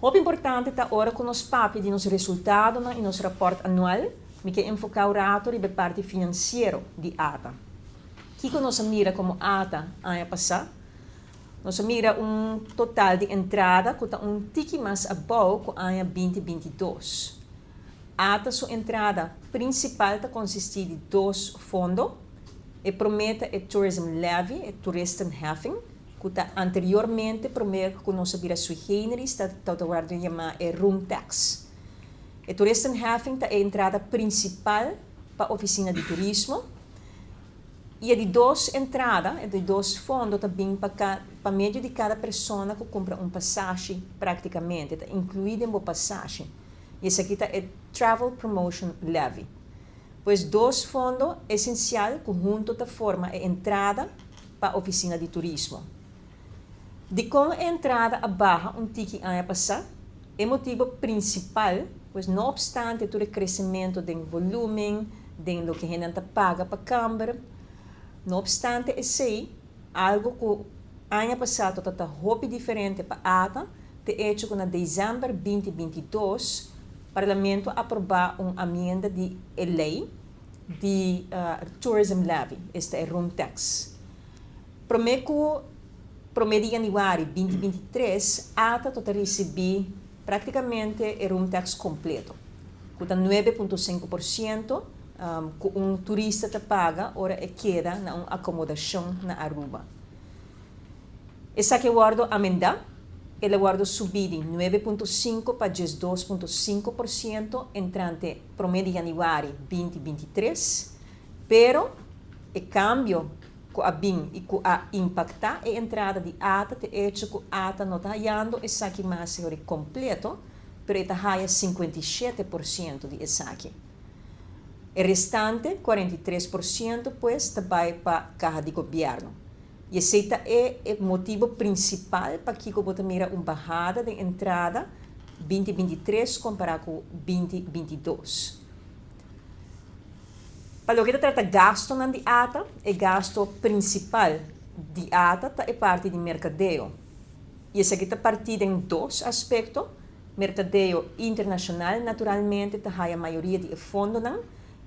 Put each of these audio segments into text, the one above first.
Hopi importante ta ora ku nos papia di nos resultadonan i nos rapòrt anual, mi ke enfoká un rato riba e parti finansiero di ATA. Kiko nos a mira komo ATA aña pasá? Nos a mira un total di entrada ku ta un tiki mas abou ku aña 2022. ATA su entrada prinsipal ta konsistí di dos fondo. E promé ta e Tourism Levy, e toeristenheffing, ku ta anteriormente, promé ku nos a bira sui generis, ta ta wòrdu yamá e room tax. E toeristenheffing ta e entrada prinsipal pa ofisina di turismo. I e di dos entrada, e di dos fondo, ta bin pa medio di kada persona ku kumpra un pasashi práktikamente, ta inkluí den bo pasashi. I esaki ta e Travel Promotion Levy. Pues dos fondo esensial ku huntu ta forma e entrada pa ofisina di turismo. Dikon e entrada a baha un tiki aña pasá? E motibu prinsipal, pues no opstante tur e kresementu den volúmen, den loke hendenan ta paga pa kamber, no opstante esei, algu ku aña pasá tabata hopi diferente pa ATA, ta e echo ku na desèmber 2022 Parlamento a aprobá un amienda di e lei di Tourism Levy, esta e room tax. Promé ku promé di yanüari 2023, ATA tabata risibí práktikamente e room tax kompleto, ku ta 9,5% ku un turista ta paga ora e keda na un akomodashon na Aruba. Esaki a wòrdu amendá, el a wòrdu subí di 9,5 pa 12,5% entrante promé di yanüari 2023, pero e kambio ku a bin i ku a impaktá e entrada di ATA ta e echo ku ATA no ta hayando esaki mas kompleto, pero e ta haya 57% di esaki. E restante, 43%, pues, ta bai pa kaha di gobièrnu. I esei ta e motibu prinsipal pakiko bo ta mira un bahada di entrada 2023 kompará ku 2022. Pa loke ta trata gastunan di ATA, e gastu prinsipal di ATA ta e parti di merkadeo. I esaki ta partí den dos aspekto. Merkadeo internashonal naturalmente ta haya mayoria di e fondonan,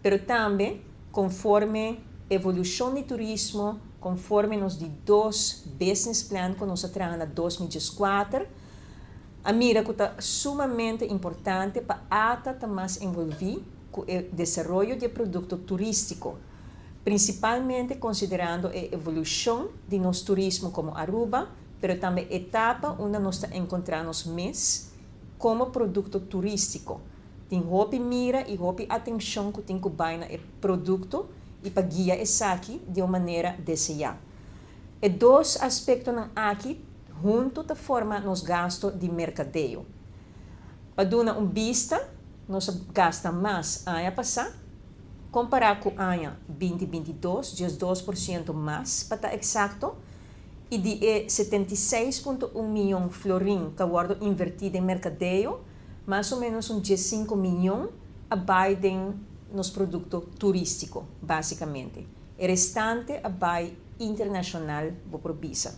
pero tambe konforme evolushon di turismo, konforme nos di dos business plan ku nos a traha na 2004, a mira ku ta sumamente importante pa ATA ta mas envolví ku e desaroyo di e produkto turístiko, prinsipalmente konsiderando e evolushon di nos turismo komo Aruba, pero tambe etapa unda nos ta enkontrá nos mes komo produkto turístiko. Tin hopi mira i hopi atenshon ku tin ku bai na e produkto i pa guia esaki di un manera deseá. E dos aspektonan aki huntu ta forma nos gastu di merkadeo. Pa duna un bista, nos a gasta mas aña pasá, kompará ku aña 2022, 12% mas pa ta eksakto, i di e 76,1 mion florin ku a wòrdu invertí den merkadeo, mas o ménos un 15 mion a bai den nos produkto turístiko, básikamente. E restante a bai internashonal, bo por bisa.